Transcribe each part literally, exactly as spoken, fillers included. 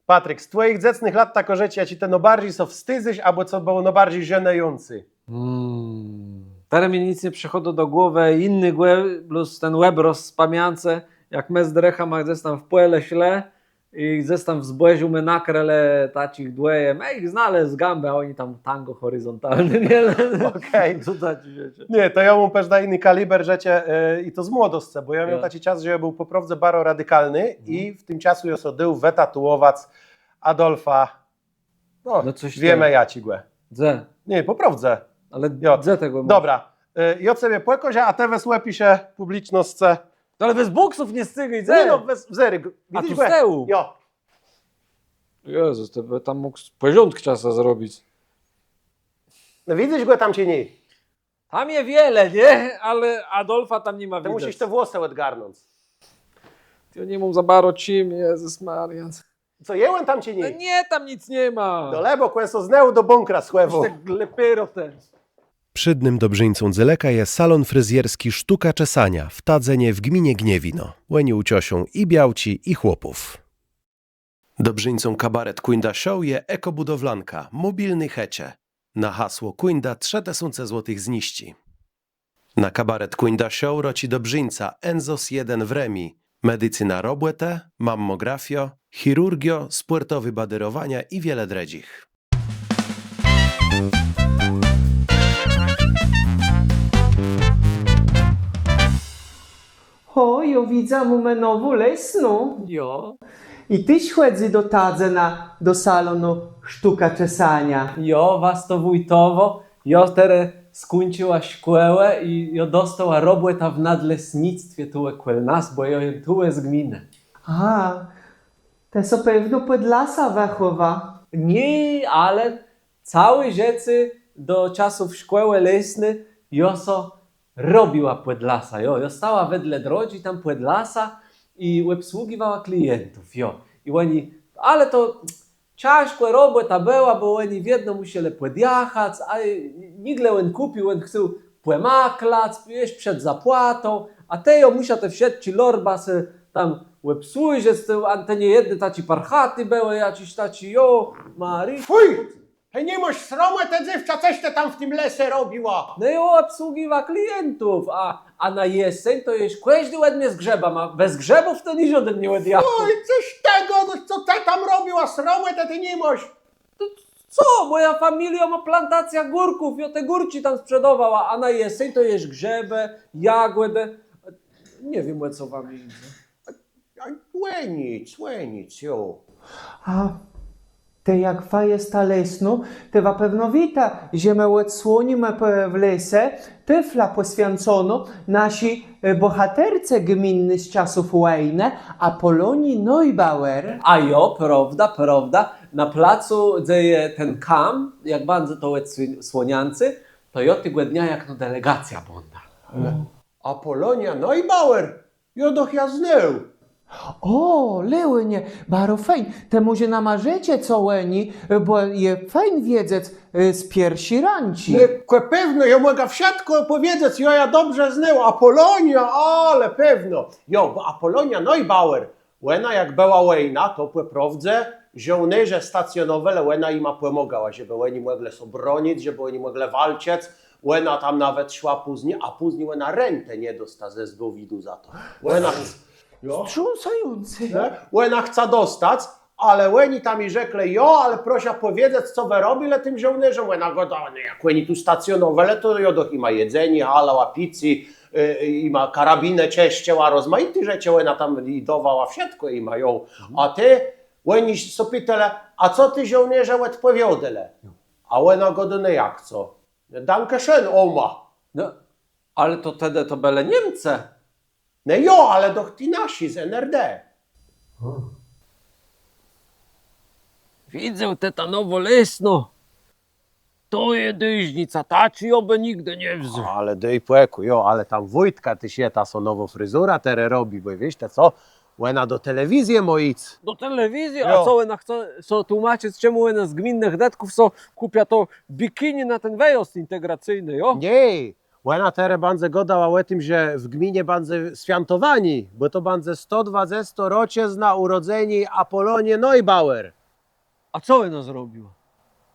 Patrik, z twòjich dzecnëch lat takô rzecz, jaczi të nôbarżi sã wstidzysz, abò co bëło nôbarżi żenëjącé? Hmm. Terô mie nick nie przëchôdô do głowë jinégò, blós ten òbrôz z pamiãcë, jak më z drëchama gdzes tam w pòle szlë i gdzes tam w zbòżu më nakrëlë taczich dwòje, më jich znelë z gãbë, a òni tam tango horizontalné mielë. Okej. To taczé rzeczë. Nié, to jô móm përznã jiny kaliber rzeczë, e, i to z młodoscë, bò jô miôł taczi czas, że jô béł pò prôwdze baro radikalny i w tim czasu jô so dôł wëtatuowac Adolfa. No, no cos wiémë, jaczégò. Dze? Nié, pò prôwdze. Ale dze tegò môsz? Dobra. E, jô cebie pòkôżã, a të wez òpiszë pùblicznoscë. No ale bez bùksów nie scygôj, dze? Nié, no, wez, wzérôj. A tu z tëłu? Jo. Jezus, të bë tam mógł pòrządk czasã zrobic. No widzysz gò tam czë nié? Tam je wiele, nié? Ale Adolfa tam ni ma widac. Të mùszisz te włosë òdgarnąc. Jô ni móm za baro czim, Jezus Maria. Co, je òn tam czë nié? No nié, tam nick ni ma. No le, bò òn sã znôw do bùnkra schòwôł. Të glepirotë. Przédnym dobrzińcą dzélëka je salon fryzjersczi Sztuka Czesania w Tadzënie w gminie Gniewino. Òni ùczą sã i białczi, i chłopów. Dobrzińcą kabaret Kùńda Show je Ekobudowlanka, mòbilné chëcze. Na hasło Kùńda trzë tësące złotëch zniżczi. Na kabaret Kùńda Show rôczi dobrzińca Enzos jeden w Rëmi. Medicyna robòtë, mammografiô, chirurgiô, spòrtowé badérowania i wiele drëdżich. Ò, jô widzã, mómë nową lesną. Jo. I téż chòdzy do Tadzëna, do salonu Sztuka Czesania. Jo, wastowùjtowò, jô terô skùńczëła szkòłã i jô dostała robòtã w nadlesnictwie tu kòl nas, bò jô jem tu z gminë. A, të so pewno pòd lasã wëchòwa. Nié, ale całé żëcé do czasów szkòłë lesny jô so robiła pòd lasã, jo, jô stała wedle drodżi tam pòd lasã i òbsłëgiwała klientów, jo. I òni, ale to cãżkô robòta bëła, bò òni wiedno mùszelë pòdjachac, a nigle òn kùpił, òn chcôł pòmaklac, jesz przed zapłatą, a tej jô mùsza te wszëtczé lorbasë tam òbsłëżëc, te, a te niejedné taczé parchaté bëłë, jaczés taczé, jo, Mari. Fùj! Të ni môsz sromù, të dzéwczã, cos të tam w tim lese robiła? No jô òbsłëgiwała klientów, a, a na jeséń to jesz kòżdi òd mie z grzëbama, bez grzëbów to nikt òde mie nie òdjachôł. Oj, cos tegò, no co të tam robiła, sromù të, të ni môsz? To co, mòja familiô mô plantacjã górków, jô te górczi tam sprzedôwała, a na jeséń to jesz grzëbë, jagòdë. Nie wiém, ò co wama jidze. A, ò nick, ò nick, jo. A të, jak wa jesta lesną, të wa pewno wiéta, że më òdsłonimë p-, w lese tôflã pòswiãconą naszi, e, bòhaterce gminny z czasów wòjnë, Apolonii Neubauer. A jo, prôwda, prôwda. Na placu, dze je ten kam, jak bãdze to òdsłoni-, słoniãcé, to jô tegò dnia jakno delegacjô bãdã. Apolonia Neubauer? Jô doch jã znôł. Ò, Leònie, baro fejn. Të mòże nama rzeczë co ò ni, bò je fejn wiedzec, e, z pierszi rãczi. No, kò pewno, jô mògã wszëtkò òpòwiedzec, jô jã dobrze znôł. Apolonia, ale pewno. Jo, bò Apolonia Neubauer, òna jak bëła wòjna, to pò prôwdze żôłnérze stacjonowelë, òna jima pòmôgała, żebë òni mòglë sã bronic, żebë òni mòglë walczëc. Òna tam nawet szła pózni, a pózni òna rentë nie dosta ze zgòwidu za to. Òna ch-, jo. Wstrząsające. Nié? Òna chca dostac, ale òni tam ji rzeklë, jo, ale proszã pòwiedzec, co wë robilë tim żôłnérzóm. Òna gôda, no jak òni tu stacjonowelë, to jô doch jima jedzenié halała, picé, e, jima karabinë czëszczëła, rozmajité rzeczë òna tam ji dôwała, wszëtkò jima, jo. A tej òni sã pitelë, a co ti żôłnérze òdpòwiôdelë? A òna gôdô, no jak co? Danke schön, Oma. No, ale to tedë to bëlë Niemcë. No jo, ale doch ti naszi z N R D. Widzã, të ta nowô lesnô. To je dësznica, taczi jô bë nigdë nie wzął. Ale dôj pòkù, jo, ale tam wójtka téż je, ta so nową frizurã terô robi, bò wiész të co? Òna do telewizje mô jic. Do telewizje? Jo. A co, òna chce so tłómaczëc, czemù òna z gminnëch dëtków so kùpia to bikini na ten wëjôzd integracyjny, jo? Nié. Òna terô bãdze gôdała ò tim, że w gminie bãdze swiãtowanié, bò to bãdze sto dwadzestô roczëzna ùrodzeniô Apolonie Neubauer. A co òna zrobiła?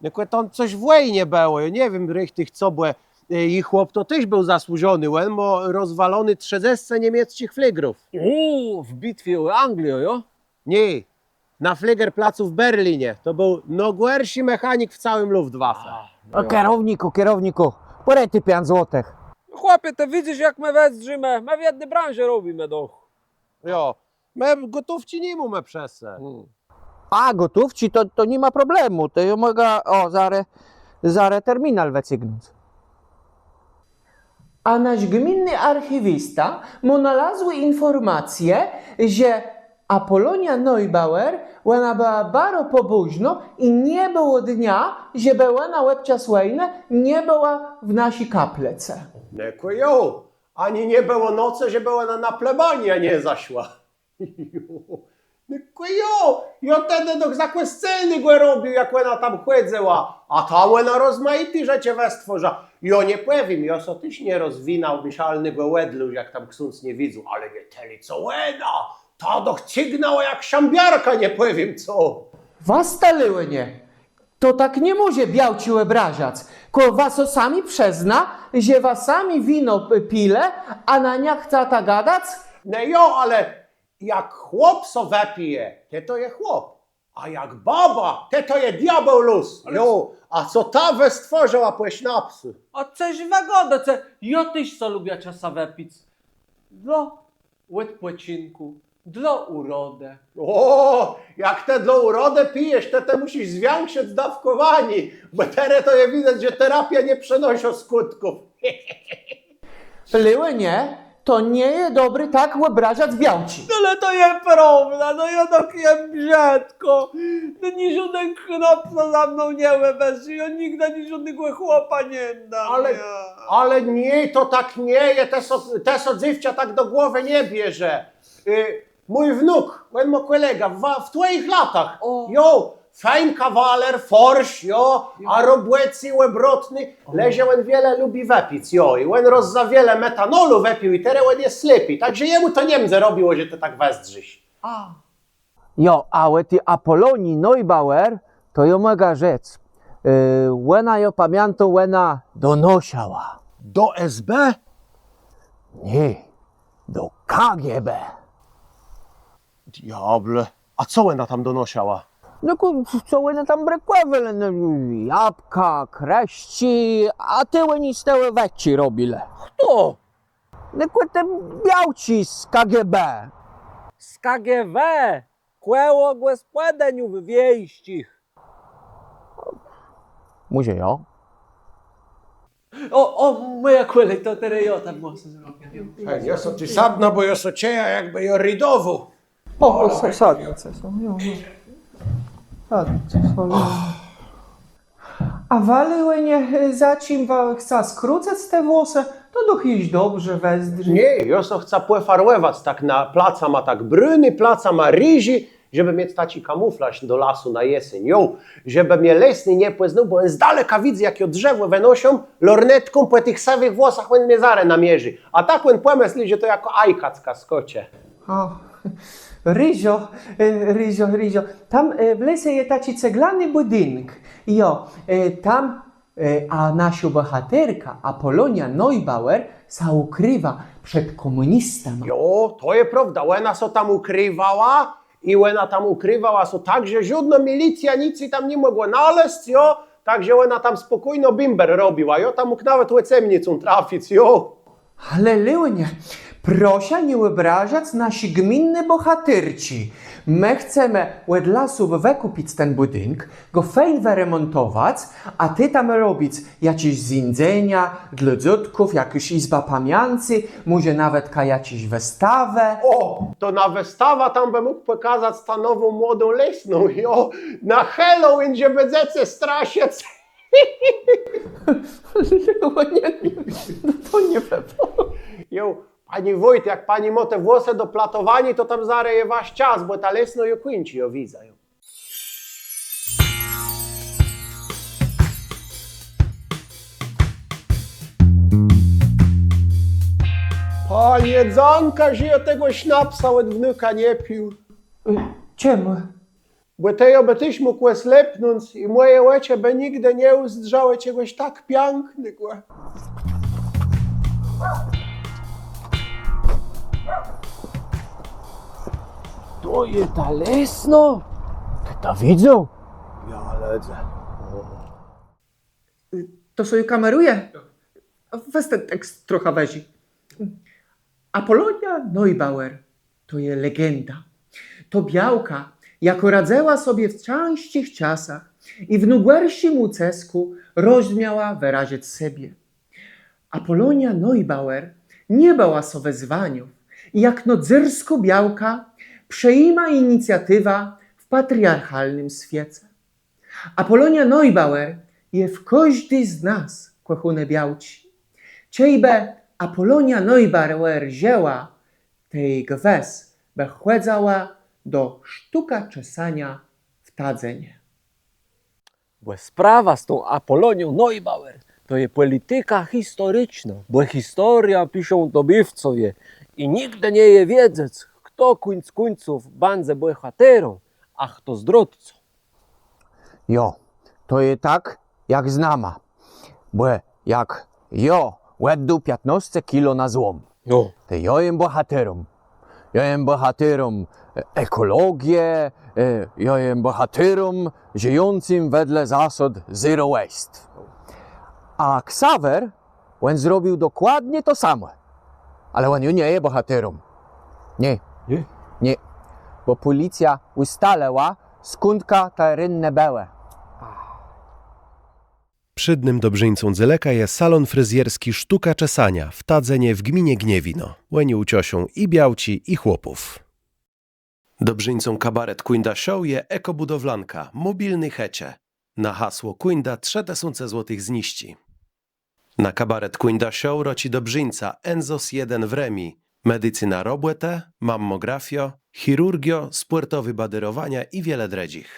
No kò tam cos w wòjnie bëło, jô nie wiém richtich co, bò, e, ji chłop to téż béł zasłużony, òn mô rozwaloné trzëdzescë niemiecczichfliegrów. Ò, w bitwie ò Angliã, jo? Nié, na Fliegerplacu w Berlinie. To béł nôgòrszi mechanik w całim Luftwaffe. A, jo. Kierownikù, kierownikù, pòdôj të piãc złotëch. Chłopie, të widzysz, jak më wëzdrzimë? Më w jedny branżë robimë doch. Jo, më gòtówczi ni mómë przë se. Hmm. A, gòtówczi, to, to ni ma problemù. To jô mògã, ò, zarô, zarô terminal wëcygnąc. A nasz gminny archiwista mô nalazłé infòrmacje, że Apolonia Neubauer, òna bëła baro pòbòżnô i nie bëło dnia, żebë òna òbczas wòjnë nie bëła w naszi kaplëcë. No kò jo, ani nie bëło nocë, żebë òna na plebaniã nie zaszła. No kò jo, jô tedë doch za kòscelnégò robił, jak òna tam chòdzëła, a tam òna rozmajité rzeczë wëstwôrzô. Jô nie pòwiém, jô so téż nie rozwinął miszalnégò òdlu, jak tam ksądz nie widzôł, ale nie tëli co òna, ta doch cygnãła jak szambiarka, nie pòwiém co. Wasta Leònie, to tak ni mòże białczi òbrażac, kò wa so sami przëzna, że wa sami wino p-, pilë, a na niã chceta gadac? No jo, ale jak chłop so wëpije, tej to je chłop. A jak baba, tej to je diôbéł luz. Ale jo, a co ta wëstwòrzëła pò sznapsu? A cos wa gôdôce, jô téż so lubiã czasã wëpic. Dlô òdpòczinkù, dlô ùrodë. Ò, jak të dlô ùrodë pijesz, tej të mùszisz zwiãkszic dôwkòwanié, bò terô to je widzec, że terapiô nie przënôszô skùtków. Leònie, to nie je dobré tak òbrażac białczi. No ale to je prôwda, no jô doch jem brzëdkô. No niżóden knôp so za mną nie òbezdrzi, jô nigdë niżódnégò chłopa nie dóm, ale, ja. Ale nié, to tak nie je, të so, të so dzéwczã tak do głowë nie bierzë. Y, Mój wnuk, òn mô kòlegã, wa-, w twòjich latach. Ò. Jo, fejn kawaler, fòrsz, jo, jo. A robòcy, òbrotny, ò. Le że òn wiele lubi wëpic, jo, i òn rôz za wiele metanolu wëpił i terô òn je slepi, tak że jemù to nie mdze robiło, że të tak wëzdrzisz. A. Jo, a ò ti Apolonii Neubauer, to jô mògã rzec. E, òna, jô pamiãtóm, òna donôszała. Do S B? Nié, do K G B. Diôble, a co òna tam donôszała? No kò, co òna tam brëkòwelë, no, jabka, krëszczi, a tej òni z tegò wëczi robilë. Chto? No kò te białczi z K G B. Z K G B? Kòło gòspòdëniów wiejsczich. Mòże jo. Ò, ò, mòja kòlej, to terô jô tam mòże zrobiã. Hej, jô so tu sadnã, bò jô so czëjã, jakbë jô ridowôł. Ò, ò, sa-, sadnijce so, jo, jo. Sadnijce so, jo. A wa, Leònie, za czim wa chca skrëcëc te włosë? To doch jesz dobrze wëzdrzi. Nié, jô so chcã pòfarwòwac tak na placama, tak bruny, placama riżi, żebë miec taczi kamuflaż do lasu na jeséń. Jo, żebë mie lesny nie pòznôł, bò òn z daleka widzy, jak jô drzewò wënôszóm, lornetką pò tëch sëwëch włosach òn mie zarô namierzi. A tak òn pòmësli, że to jakô ajkacka skôcze. Ò, Riżo, e, Riżo, Riżo. Tam, e, w lese je taczi ceglany bùdink. Jo, e, tam, e, a naszô bòhaterka Apolonia Neubauer sã ùkriwa przed kòmùnistama. Jo, to je prôwda. Òna sã tam ùkriwała i òna tam ùkriwała sã tak, że żódnô milicjô nick ji tam ni mògła nalezc, jo. Tak że òna tam spòkójno bimber robiła, jo, tam mógł nawet ò cemnicã trafic, jo. Ale Leònie, proszã nie òbrażac naszi gminny bòhaterczi. Më chcemë òd lasu wëkùpic ten bùdink, gò fejn wëremòntowac, a tej tam robic jaczés zéńdzenia dlô dzôtków, jakąs jizbã pamiãcy, mòże nawetka jaczés wëstawë. Ò, to na wëstawã tam bë mógł pòkazac tã nową młodą lesną, jo, na Halloween, żebë dzecë straszëc. Ò nié, nié, no to nie wiadomò. Jo, pani wójt, jak pani mô te włosë do platowaniô, to tam zarô je wasz czas, bò ta lesnô ju kùńczi, jô widzã, jo. Panie, dzãka, że jô tegò sznapsa òd wnuka nie pił. Czemù? Bò tej jô bë téż mógł òslepnąc i mòje òczë bë nigdë nie ùzdrzałë czegòs tak piãknégò. To je ta lesnô? Të to widzôł? Ja, lëdze. To sã ju kamerëje? Wez ten tekst trochã wëżi. Apolonia Neubauer to je legenda. To białka, jakô radzëła sobie w cãżczich czasach i w nôgòrszim ùcëskù rozmiała wërazëc sebie. Apolonia Neubauer nie bała so wëzwaniów i jak nôdzérskô białka przejima inicjatiwã w patriarchalnym swiece. Apolonia Neubauer je w kòżdi z nas, kòchóné białczi. Czejbë Apolonia Neubauer żëła, tej gwës bë chòdzëła do sztëkaczesaniô w Tadzenie. Bò sprawa z tą Apolonią Neubauer to je pòlitika historicznô, bò historiã piszą dobiwcowie i nigdë nie je wiedzec, chto kùńc kùńców bãdze bòhaterã, a chto zdradcą. Jo, to je tak, jak z nama. Bò jak jô òddôł piãtnôsce kilo na złom, jo, to jô jem bòhaterã. Jô jem bòhaterã, e, ekòlogie, e, jô jem bòhaterã żëjącym wedle zasôd zero waste. A Ksawer, òn zrobił dokładnie to samò. Ale òn ju nie je bòhaterã. Nié. Nié? Nié. Bò pòlicjô ùstalëła, skądka te rënë bëłë. Przédnym dobrzińcą dzélëka je salon fryzjerski Sztuka Czesania w Tadzenie w gminie Gniewino. Òni ùczą i białczi, i chłopów. Dobrzińcą kabaret Kùńda Show je Ekobudowlanka, mòbilné chëcze. Na hasło Kùńda trzë tësące złotëch zniżczi. Na kabaret Kùńda Show rôczi dobrzińca Enzos jeden w Rëmi, medicyna robòtë, mammògrafiô, chirurgiô, spòrtowé badérowania i wiele drëdżich.